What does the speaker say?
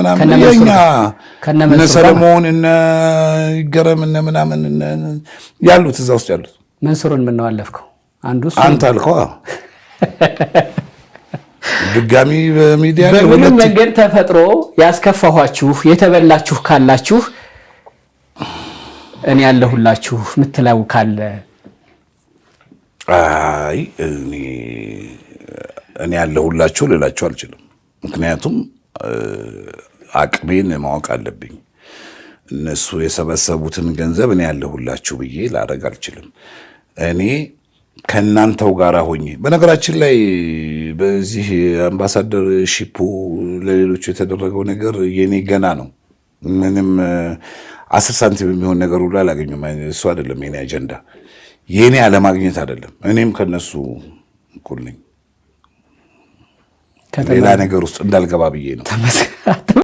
ምናምን የኛ እነ ሰለሞን እነ ይገረም እነ ምናምን ያሉት እዛ ውስጥ ያሉት። መንሱርን ምነው አለፍከው? አንዱ አንተ አልከው። ድጋሚ በሚዲያ ላይ በምንም መንገድ ተፈጥሮ ያስከፋኋችሁ የተበላችሁ ካላችሁ እኔ ያለሁላችሁ ምትለው ካለ? አይ፣ እኔ ያለሁላችሁ ልላችሁ አልችልም። ምክንያቱም አቅሜን ማወቅ አለብኝ። እነሱ የሰበሰቡትን ገንዘብ እኔ ያለሁላችሁ ብዬ ላደርግ አልችልም። እኔ ከእናንተው ጋር ሆኜ፣ በነገራችን ላይ በዚህ ambassadorship ኡ ለሌሎቹ የተደረገው ነገር የኔ ገና ነው። ምንም 10 ሳንቲም የሚሆን ነገር ሁሉ አላገኙም። እሱ አይደለም የኔ አጀንዳ፣ የኔ አለማግኘት አይደለም። እኔም ከነሱ እኩል ነኝ። ሌላ ነገር ውስጥ እንዳልገባ ብዬ ነው።